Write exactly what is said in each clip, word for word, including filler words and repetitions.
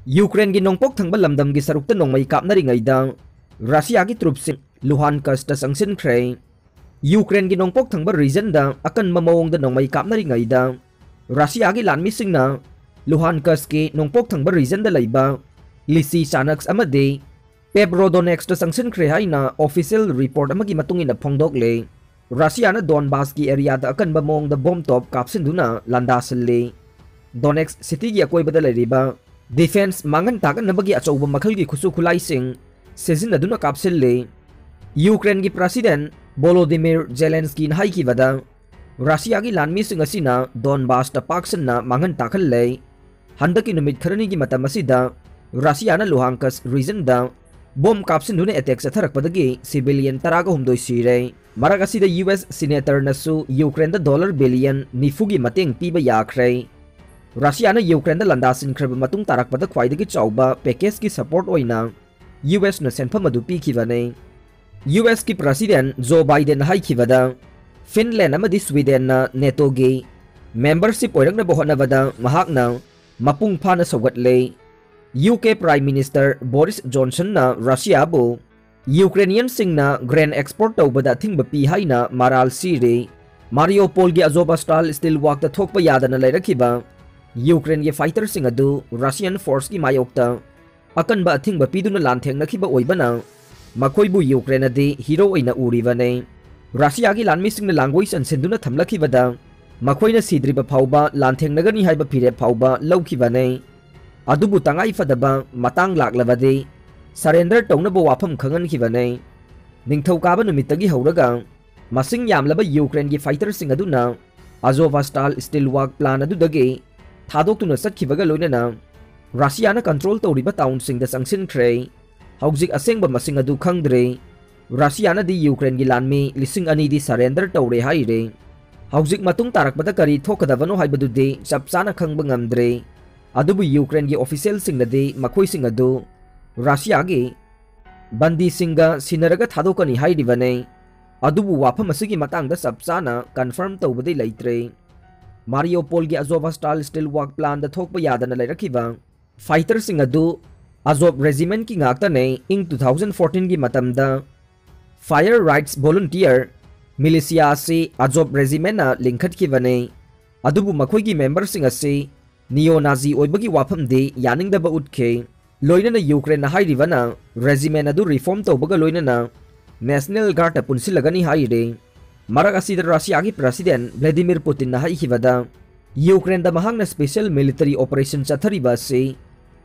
ꯌꯨꯀ꯭ꯔꯦꯟꯒꯤ ꯅꯣꯡꯄꯣꯛ ꯊꯪꯕ ꯂꯝꯗꯝꯒꯤ ꯁꯔꯨꯛꯇ ꯅꯣꯡꯃꯩ ꯀꯥꯞꯅꯔꯤꯉꯩꯗ ꯔꯁꯤꯌꯥꯒꯤ ꯇ꯭ꯔꯨꯞꯁꯤꯡ ꯂꯨꯍꯥꯟꯀꯁꯇ ꯆꯪꯁꯤꯟꯈ꯭ꯔꯦ꯫ ꯌꯨꯀ꯭ꯔꯦꯟꯒꯤ ꯅꯣꯡꯄꯣꯛ ꯊꯪꯕ ꯔꯤꯖꯟꯗ ꯑꯀꯟꯕ ꯃꯑꯣꯡꯗ ꯅꯣꯡꯃꯩ ꯀꯥꯞꯅꯔꯤꯉꯩꯗ ꯔꯁꯤꯌꯥꯒꯤ ꯂꯥꯟꯃꯤꯁꯤꯡꯅ ꯂꯨꯍꯥꯟꯀꯁꯀꯤ ꯅꯣꯡꯄꯣꯛ ꯊꯪꯕ ꯔꯤꯖꯟꯗ ꯂꯩꯕ ꯂꯤꯁꯤ ꯆꯥꯅꯛꯁ ꯑꯃꯗꯤ ꯄꯦꯞꯔꯣꯗꯣꯅꯦꯛꯁꯇ ꯆꯪꯁꯤꯟꯈ꯭ꯔꯦ ꯍꯥꯏꯅ ꯑꯣꯐꯤꯁꯤꯌꯦꯜ ꯔꯤꯄꯣꯔꯠ ꯑꯃꯒꯤ ꯃꯇꯨꯡ ꯏꯟꯅ ꯐꯣꯡꯗꯣꯛꯂꯦ꯫ ꯔꯁꯤꯌꯥꯅ ꯗꯣꯟꯕꯥꯁꯀꯤ ꯑꯦꯔꯤꯌꯥꯗ ꯑꯀꯟꯕ ꯃꯑꯣꯡꯗ ꯕꯣꯝ ꯇꯣꯞ ꯀꯥꯞꯁꯤꯟꯗꯨꯅ ꯂꯥꯟꯗꯥꯁꯤꯜꯂꯤ꯫ ꯗꯣꯅꯦꯛꯁ ꯁꯤꯇꯤꯒꯤ ꯑꯀꯣꯏꯕꯗ ꯂꯩꯔꯤꯕ ꯗꯤꯐꯦꯟꯁ ꯃꯥꯡꯍꯟ ꯇꯥꯛꯍꯟꯅꯕꯒꯤ ꯑꯆꯧꯕ ꯃꯈꯜꯒꯤ ꯈꯨꯠꯁꯨ ꯈꯨꯠꯂꯥꯏꯁꯤꯡ ꯁꯤꯖꯤꯟꯅꯗꯨꯅ ꯀꯥꯞꯁꯤꯜꯂꯤ꯫ ꯌꯨꯀ꯭ꯔꯦꯟꯒꯤ ꯄ꯭ꯔꯁꯤꯗꯦꯟ ꯚꯣꯂꯣꯗꯤꯃꯤꯔ ꯖꯦꯂꯦꯟꯁꯀꯤꯅ ꯍꯥꯏꯈꯤꯕꯗ, ꯔꯁꯤꯌꯥꯒꯤ ꯂꯥꯟꯃꯤꯁꯤꯡ ꯑꯁꯤꯅ ꯗꯣꯟꯕꯥꯁꯇ ꯄꯥꯛ ꯁꯟꯅ ꯃꯥꯡꯍꯟ ꯇꯥꯛꯍꯜꯂꯦ꯫ ꯍꯟꯗꯛꯀꯤ ꯅꯨꯃꯤꯠ ꯈꯔꯅꯤꯒꯤ ꯃꯇꯝ ꯑꯁꯤꯗ ꯔꯁꯤꯌꯥꯅ ꯂꯨꯍꯥꯡꯀꯁ ꯔꯤꯖꯟꯗ ꯕꯣꯝ ꯀꯥꯞꯁꯤꯟꯗꯨꯅ ꯑꯦꯇꯦꯛ ꯆꯠꯊꯔꯛꯄꯗꯒꯤ ꯁꯤꯚꯤꯂꯤꯌꯟ ꯇꯔꯥꯒ ꯍꯨꯝꯗꯣꯏ ꯁꯤꯔꯦ꯫ ꯃꯔꯛ ꯑꯁꯤꯗ ꯌꯨ ꯑꯦꯁ ꯁꯤꯅꯦꯇꯔꯅꯁꯨ ꯌꯨꯀ꯭ꯔꯦꯟꯗ ꯗꯣꯂꯔ ꯕꯤꯂꯤꯌꯟ ꯅꯤꯐꯨꯒꯤ ꯃꯇꯦꯡ ꯄꯤꯕ ꯌꯥꯈ꯭ꯔꯦ꯫ ꯔꯁꯤꯌꯥꯅ ꯌꯨꯀ꯭ꯔꯦꯟꯗ ꯂꯥꯟꯗꯥꯁꯤꯟꯈ꯭ꯔꯕ ꯃꯇꯨꯡ ꯇꯥꯔꯛꯄꯗ ꯈ꯭ꯋꯥꯏꯗꯒꯤ ꯆꯥꯎꯕ ꯄꯦꯀꯦꯖꯀꯤ ꯁꯄꯣꯔꯠ ꯑꯣꯏꯅ ꯌꯨ ꯑꯦꯁꯅ ꯁꯦꯟꯐꯝ ꯑꯗꯨ ꯄꯤꯈꯤꯕꯅꯤ꯫ ꯌꯨ ꯑꯦꯁꯀꯤ ꯄ꯭ꯔꯁꯤꯗꯦꯟ ꯖꯣ ꯕꯥꯏꯗꯦꯟꯅ ꯍꯥꯏꯈꯤꯕꯗ, ꯐꯤꯟꯂꯦꯟ ꯑꯃꯗꯤ ꯁ꯭ꯋꯤꯗꯦꯟꯅ ꯅꯦꯇꯣꯒꯤ ꯃꯦꯝꯕꯔꯁꯤꯞ ꯑꯣꯏꯔꯛꯅꯕ ꯍꯣꯠꯅꯕꯗ ꯃꯍꯥꯛꯅ ꯃꯄꯨꯡ ꯐꯥꯅ ꯁꯧꯒꯠꯂꯦ꯫ U K prime minister Boris ꯖꯣꯟꯁꯟꯅ ꯔꯁꯤꯌꯥꯕꯨ ꯌꯨꯀ꯭ꯔꯦꯅꯤꯌꯟꯁꯤꯡꯅ ꯒ꯭ꯔꯦꯟ ꯑꯦꯛꯁꯄꯣꯔꯠ ꯇꯧꯕꯗ ꯑꯊꯤꯡꯕ ꯄꯤ ꯍꯥꯏꯅ ꯃꯔꯥꯜ ꯁꯤꯔꯤ꯫ ꯃꯥꯔꯤꯌꯣꯄꯣꯜꯒꯤ ꯑꯖꯣꯕꯁꯇꯥꯜ ꯁ꯭ꯇꯤꯜ ꯋꯥꯛꯇ ꯊꯣꯛꯄ ꯌꯥꯗꯅ ꯂꯩꯔꯛꯈꯤꯕ ꯌꯨꯀ꯭ꯔꯦꯟꯒꯤ ꯐꯥꯏꯇꯔꯁꯤꯡ ꯑꯗꯨ ꯔꯁꯤꯌꯟ ꯐꯣꯔꯁꯀꯤ ꯃꯥꯌꯣꯛꯇ ꯑꯀꯟꯕ ꯑꯊꯤꯡꯕ ꯄꯤꯗꯨꯅ ꯂꯥꯟꯊꯦꯡꯅꯈꯤꯕ ꯑꯣꯏꯕꯅ ꯃꯈꯣꯏꯕꯨ ꯌꯨꯀ꯭ꯔꯦꯟꯅꯗꯤ ꯍꯤꯔꯣ ꯑꯣꯏꯅ ꯎꯔꯤꯕꯅꯤ꯫ ꯔꯁꯤꯌꯥꯒꯤ ꯂꯥꯟꯃꯤꯁꯤꯡꯅ ꯂꯥꯡꯒꯣꯏ ꯆꯟꯁꯤꯟꯗꯨꯅ ꯊꯝꯂꯛꯈꯤꯕꯗ ꯃꯈꯣꯏꯅ ꯁꯤꯗ꯭ꯔꯤꯕ ꯐꯥꯎꯕ ꯂꯥꯟꯊꯦꯡꯅꯒꯅꯤ ꯍꯥꯏꯕ ꯐꯤꯔꯦꯞ ꯐꯥꯎꯕ ꯂꯧꯈꯤꯕꯅꯤ꯫ ꯑꯗꯨꯕꯨ ꯇꯉꯥꯏ ꯐꯗꯕ ꯃꯇꯥꯡ ꯂꯥꯛꯂꯕꯗꯤ ꯁꯔꯦꯟꯗꯔ ꯇꯧꯅꯕ ꯋꯥꯐꯝ ꯈꯪꯍꯟꯈꯤꯕꯅꯤ꯫ ꯅꯤꯡꯊꯧꯀꯥꯕ ꯅꯨꯃꯤꯠꯇꯒꯤ ꯍꯧꯔꯒ ꯃꯁꯤꯡ ꯌꯥꯝꯂꯕ ꯌꯨꯀ꯭ꯔꯦꯟꯒꯤ ꯐꯥꯏꯇꯔꯁꯤꯡ ꯑꯗꯨꯅ ꯑꯖꯣꯚꯁꯇꯥꯜ ꯁ꯭ꯇꯤꯜ ꯋꯥꯛ ꯄ꯭ꯂꯥꯟ ꯑꯗꯨꯗꯒꯤ ꯊꯥꯗꯣꯛꯇꯨꯅ ꯆꯠꯈꯤꯕꯒ ꯂꯣꯏꯅꯅ ꯔꯁꯤꯌꯥꯅ ꯀꯟꯇ꯭ꯔꯣꯜ ꯇꯧꯔꯤꯕ ꯇꯥꯎꯟꯁꯤꯡꯗ ꯆꯪꯁꯤꯟꯈ꯭ꯔꯦ꯫ ꯍꯧꯖꯤꯛ ꯑꯁꯦꯡꯕ ꯃꯁꯤꯡ ꯑꯗꯨ ꯈꯪꯗ꯭ꯔꯦ꯫ ꯔꯁꯤꯌꯥꯅꯗꯤ ꯌꯨꯀ꯭ꯔꯦꯟꯒꯤ ꯂꯥꯟꯃꯤ ꯂꯤꯁꯤꯡ ꯑꯅꯤꯗꯤ ꯁꯔꯦꯟꯗꯔ ꯇꯧꯔꯦ ꯍꯥꯏꯔꯦ꯫ ꯍꯧꯖꯤꯛ ꯃꯇꯨꯡ ꯇꯥꯔꯛꯄꯗ ꯀꯔꯤ ꯊꯣꯛꯀꯗꯕꯅꯣ ꯍꯥꯏꯕꯗꯨꯗꯤ ꯆꯞ ꯆꯥꯅ ꯈꯪꯕ ꯉꯝꯗ꯭ꯔꯦ꯫ ꯑꯗꯨꯕꯨ ꯌꯨꯀ꯭ꯔꯦꯟꯒꯤ ꯑꯣꯐꯤꯁꯤꯌꯦꯜꯁꯤꯡꯅꯗꯤ ꯃꯈꯣꯏꯁꯤꯡ ꯑꯗꯨ ꯔꯁꯤꯌꯥꯒꯤ ꯕꯟꯗꯤꯁꯤꯡꯒ ꯁꯤꯟꯅꯔꯒ ꯊꯥꯗꯣꯛꯀꯅꯤ ꯍꯥꯏꯔꯤꯕꯅꯤ꯫ ꯑꯗꯨꯕꯨ ꯋꯥꯐꯝ ꯑꯁꯤꯒꯤ ꯃꯇꯥꯡꯗ ꯆꯞ ꯆꯥꯅ ꯀꯟꯐꯥꯔꯝ ꯇꯧꯕꯗꯤ ꯂꯩꯇ꯭ꯔꯦ꯫ ꯃꯥꯔꯤꯌꯣꯄꯣꯜꯒꯤ ꯑꯖꯣꯚꯁꯇꯥꯜ ꯁ꯭ꯇꯤꯜ ꯋꯥꯛ ꯄ꯭ꯂꯥꯟꯗ ꯊꯣꯛꯄ ꯌꯥꯗꯅ ꯂꯩꯔꯛꯈꯤꯕ Fighterꯁꯤꯡ ꯑꯗꯨ Azov Regimentꯀꯤ ꯉꯥꯛꯇꯅꯦ꯫ ꯏꯪ two thousand fourteenꯒꯤ ꯃꯇꯝꯗ Fire Rights Volunteer militia ꯑꯁꯤ Azov Regimentꯅ ꯂꯤꯡꯈꯠꯈꯤꯕꯅꯤ꯫ ꯑꯗꯨꯕꯨ ꯃꯈꯣꯏꯒꯤ memberꯁꯤꯡ ꯑꯁꯤ neo-Nazi ꯑꯣꯏꯕꯒꯤ ꯋꯥꯐꯝꯗꯤ ꯌꯥꯅꯤꯡꯗꯕ ꯎꯠꯈꯤ꯫ ꯂꯣꯏꯅꯅ ꯌꯨꯀ꯭ꯔꯦꯟꯅ ꯍꯥꯏꯔꯤꯕꯅ regiment ꯑꯗꯨ reform ꯇꯧꯕꯒ ꯂꯣꯏꯅꯅ National Guardꯇ ꯄꯨꯟꯁꯤꯜꯂꯒꯅꯤ ꯍꯥꯏꯔꯤ꯫ ꯃꯔꯛ ꯑꯁꯤꯗ ꯔꯁꯤꯌꯥꯒꯤ President Vladimir Putinꯅ ꯍꯥꯏꯈꯤꯕꯗ, ꯌꯨꯀ꯭ꯔꯦꯟꯗ ꯃꯍꯥꯛꯅ special military operation ꯆꯠꯊꯔꯤꯕ ꯑꯁꯤ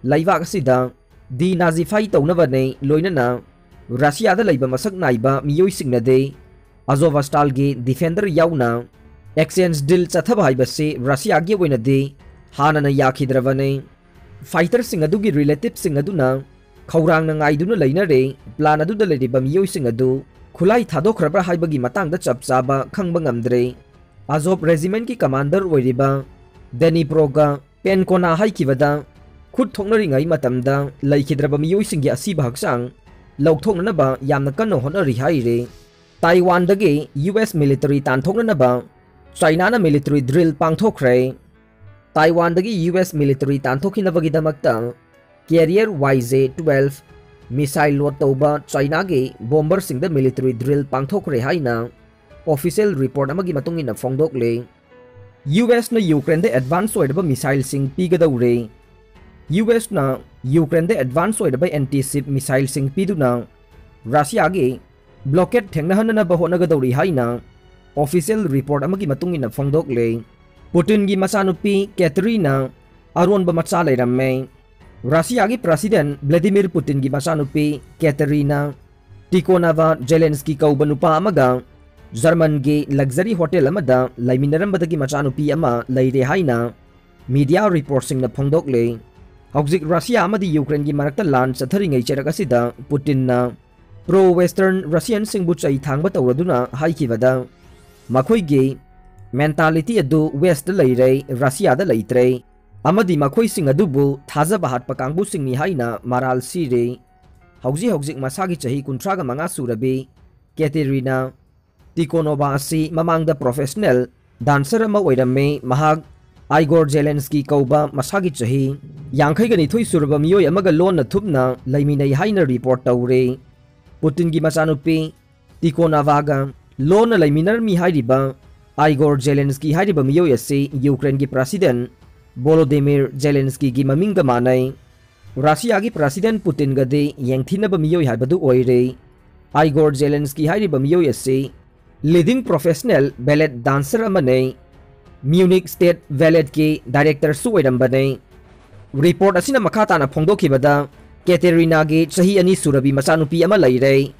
ꯂꯩꯕꯥꯛ ꯑꯁꯤꯗ denazify ꯇꯧꯅꯕꯅꯤ, ꯂꯣꯏꯅꯅ ꯔꯁꯤꯌꯥꯗ ꯂꯩꯕ ꯃꯁꯛ ꯅꯥꯏꯕ ꯃꯤꯑꯣꯏꯁꯤꯡꯅꯗꯤ Azovstalꯒꯤ defender ꯌꯥꯎꯅ exchange deal ꯆꯠꯊꯕ ꯍꯥꯏꯕꯁꯤ ꯔꯁꯤꯌꯥꯒꯤ ꯑꯣꯏꯅꯗꯤ ꯍꯥꯟꯅꯅ ꯌꯥꯈꯤꯗ꯭ꯔꯕꯅꯤ꯫ Fighterꯁꯤꯡ ꯑꯗꯨꯒꯤ relativeꯁꯤꯡ ꯑꯗꯨꯅ ꯈꯧꯔꯥꯡꯅ ꯉꯥꯏꯗꯨꯅ ꯂꯩꯅꯔꯦ꯫ Plan ꯑꯗꯨꯗ ꯂꯩꯔꯤꯕ ꯃꯤꯑꯣꯏꯁꯤꯡ ꯑꯗꯨ ꯈꯨꯠꯂꯥꯏ ꯊꯥꯗꯣꯛꯈ꯭ꯔꯕ꯭ꯔꯥ ꯍꯥꯏꯕꯒꯤ ꯃꯇꯥꯡꯗ ꯆꯞ ꯆꯥꯕ ꯈꯪꯕ ꯉꯝꯗ꯭ꯔꯦ꯫ Azov Regimentꯀꯤ commander ꯑꯣꯏꯔꯤꯕ Dnipro Penkona ꯍꯥꯏꯈꯤꯕꯗ, ꯈꯨꯠ ꯊꯣꯛꯅꯔꯤꯉꯩ ꯃꯇꯝꯗ ꯂꯩꯈꯤꯗ꯭ꯔꯕ ꯃꯤꯑꯣꯏꯁꯤꯡꯒꯤ ꯑꯁꯤꯕ ꯍꯛꯆꯥꯡ ꯂꯧꯊꯣꯛꯅꯅꯕ ꯌꯥꯝꯅ ꯀꯟꯅ ꯍꯣꯠꯅꯔꯤ ꯍꯥꯏꯔꯤ꯫ ꯇꯥꯏꯋꯥꯟꯗꯒꯤ US military ꯇꯥꯟꯊꯣꯛꯅꯅꯕ ꯆꯥꯏꯅꯥꯅ military drill ꯄꯥꯡꯊꯣꯛꯈ꯭ꯔꯦ꯫ ꯇꯥꯏꯋꯥꯟꯗꯒꯤ US military ꯇꯥꯟꯊꯣꯛꯈꯤꯅꯕꯒꯤꯗꯃꯛꯇ Harrier Y J twelve missile load ꯇꯧꯕ ꯆꯥꯏꯅꯥꯒꯤ bomberꯁꯤꯡꯗ military drill ꯄꯥꯡꯊꯣꯛꯈ꯭ꯔꯦ ꯍꯥꯏꯅ official report ꯑꯃꯒꯤ ꯃꯇꯨꯡ ꯏꯟꯅ ꯐꯣꯡꯗꯣꯛꯂꯦ꯫ USꯅ ꯌꯨꯀ꯭ꯔꯦꯟꯗ advance ꯑꯣꯏꯔꯕ missileꯁꯤꯡ ꯄꯤꯒꯗꯧꯔꯦ꯫ USꯅ ꯌꯨꯀ꯭ꯔꯦꯟꯗ advance ꯑꯣꯏꯔꯕ anti-ship missileꯁꯤꯡ ꯄꯤꯗꯨꯅ ꯔꯁꯤꯌꯥꯒꯤ blockade ꯊꯦꯡꯅꯍꯟꯅꯅꯕ ꯍꯣꯠꯅꯒꯗꯧꯔꯤ ꯍꯥꯏꯅ official report ꯑꯃꯒꯤ ꯃꯇꯨꯡ ꯏꯟꯅ ꯐꯣꯡꯗꯣꯛꯂꯦ꯫ ꯄꯨꯇꯤꯟꯒꯤ ꯃꯆꯥꯅꯨꯄꯤ ꯀꯦꯇꯔꯤꯅ ꯑꯔꯣꯟꯕ ꯃꯆꯥ ꯂꯩꯔꯝꯃꯦ꯫ ꯔꯁꯤꯌꯥꯒꯤ President Vladimir Putinꯒꯤ ꯃꯆꯥꯅꯨꯄꯤ ꯀꯦꯇꯔꯤꯅ Tikhonova Zelensky ꯀꯧꯕ ꯅꯨꯄꯥ ꯑꯃꯒ Germanꯒꯤ luxury hotel ꯑꯃꯗ ꯂꯩꯃꯤꯟꯅꯔꯝꯕꯗꯒꯤ ꯃꯆꯥꯅꯨꯄꯤ ꯑꯃ ꯂꯩꯔꯦ ꯍꯥꯏꯅ media reportꯁꯤꯡꯅ ꯐꯣꯡꯗꯣꯛꯂꯦ꯫ ꯍꯧꯖꯤꯛ ꯔꯁꯤꯌꯥ ꯑꯃꯗꯤ ꯌꯨꯀ꯭ꯔꯦꯟꯒꯤ ꯃꯔꯛꯇ ꯂꯥꯟ ꯆꯠꯊꯔꯤꯉꯩ ꯆꯩꯔꯛ ꯑꯁꯤꯗ ꯄꯨꯇꯤꯟꯅ pro-Western Russianꯁꯤꯡꯕꯨ ꯆꯩ ꯊꯥꯡꯕ ꯇꯧꯔꯗꯨꯅ ꯍꯥꯏꯈꯤꯕꯗ, ꯃꯈꯣꯏꯒꯤ mentality ꯑꯗꯨ Westꯇ ꯂꯩꯔꯦ, ꯔꯁꯤꯌꯥꯗ ꯂꯩꯇ꯭ꯔꯦ, ꯑꯃꯗꯤ ꯃꯈꯣꯏꯁꯤꯡ ꯑꯗꯨꯕꯨ ꯊꯥꯖꯕ ꯍꯥꯠꯄ ꯀꯥꯡꯕꯨꯁꯤꯡꯅꯤ ꯍꯥꯏꯅ ꯃꯔꯥꯜ ꯁꯤꯔꯦ꯫ ꯍꯧꯖꯤꯛ ꯍꯧꯖꯤꯛ ꯃꯁꯥꯒꯤ ꯆꯍꯤ ꯀꯨꯟꯊ꯭ꯔꯥꯒ ꯃꯉꯥ ꯁꯨꯔꯕꯤ ꯀꯦꯇꯦꯔꯤꯅꯥ ꯇꯤꯀꯣꯅꯣꯚꯥ ꯑꯁꯤ ꯃꯃꯥꯡꯗ professional dancer ꯑꯃ ꯑꯣꯏꯔꯝꯃꯤ꯫ ꯃꯍꯥꯛ ꯑꯥꯏꯒꯣꯔ ꯖꯦꯂꯦꯟꯁꯀꯤ ꯀꯧꯕ ꯃꯁꯥꯒꯤ ꯆꯍꯤ ꯌꯥꯡꯈꯩꯒ ꯅꯤꯊꯣꯏ ꯁꯨꯔꯕ ꯃꯤꯑꯣꯏ ꯑꯃꯒ ꯂꯣꯟꯅ ꯊꯨꯞꯅ ꯂꯩꯃꯤꯟꯅꯩ ꯍꯥꯏꯅ ꯔꯤꯄꯣꯔꯠ ꯇꯧꯔꯦ꯫ ꯄꯨꯇꯤꯟꯒꯤ ꯃꯆꯥꯅꯨꯄꯤ ꯇꯤꯀꯣꯅꯥꯚꯥꯒ ꯂꯣꯟꯅ ꯂꯩꯃꯤꯟꯅꯔꯝꯃꯤ ꯍꯥꯏꯔꯤꯕ ꯑꯥꯏꯒꯣꯔ ꯖꯦꯂꯦꯟꯁꯀꯤ ꯍꯥꯏꯔꯤꯕ ꯃꯤꯑꯣꯏ ꯑꯁꯤ ꯌꯨꯀ꯭ꯔꯦꯟꯒꯤ ꯄ꯭ꯔꯁꯤꯗꯦꯟ ꯚꯣꯂꯣꯗꯤꯃꯤꯔ ꯖꯦꯂꯦꯟꯁꯀꯤꯒꯤ ꯃꯃꯤꯡꯒ ꯃꯥꯟꯅꯩ꯫ ꯔꯁꯤꯌꯥꯒꯤ ꯄ꯭ꯔꯁꯤꯗꯦꯟ ꯄꯨꯇꯤꯟꯒꯗꯤ ꯌꯦꯡꯊꯤꯅꯕ ꯃꯤꯑꯣꯏ ꯍꯥꯏꯕꯗꯨ ꯑꯣꯏꯔꯦ꯫ ꯑꯥꯏꯒꯣꯔ ꯖꯦꯂꯦꯟꯁꯀꯤ ꯍꯥꯏꯔꯤꯕ ꯃꯤꯑꯣꯏ ꯑꯁꯤ ꯂꯤꯗꯤꯡ ꯄ꯭ꯔꯣꯐꯦꯁꯅꯦꯜ ꯕꯦꯂꯦꯠ ꯗꯥꯟꯁꯔ ꯑꯃꯅꯤ꯫ ꯃ꯭ꯌꯨꯅꯤꯛ ꯁ꯭ꯇꯦꯠ ꯕꯦꯂꯦꯠꯀꯤ ꯗꯥꯏꯔꯦꯛꯇꯔꯁꯨ ꯑꯣꯏꯔꯝꯕꯅꯤ꯫ ꯔꯤꯄꯣꯔꯠ ꯑꯁꯤꯅ ꯃꯈꯥ ꯇꯥꯅ ꯐꯣꯡꯗꯣꯛꯈꯤꯕꯗ, ꯀꯦꯇꯦꯔꯤꯅꯥꯒꯤ ꯆꯍꯤ ꯑꯅꯤ ꯁꯨꯔꯕꯤ ꯃꯆꯥꯅꯨꯄꯤ ꯑꯃ ꯂꯩꯔꯦ꯫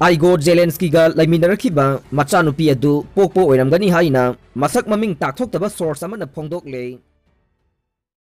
ꯑꯥꯏꯒꯣꯔ ꯖꯦꯂꯦꯟꯁꯀꯤꯒ ꯂꯩꯃꯤꯟꯅꯔꯛꯈꯤꯕ ꯃꯆꯥꯅꯨꯄꯤ ꯑꯗꯨ ꯄꯣꯛꯄ ꯑꯣꯏꯔꯝꯒꯅꯤ ꯍꯥꯏꯅ ꯃꯁꯛ ꯃꯃꯤꯡ ꯇꯥꯛꯊꯣꯛꯇꯕ ꯁꯣꯔꯁ ꯑꯃꯅ ꯐꯣꯡꯗꯣꯛꯂꯦ꯫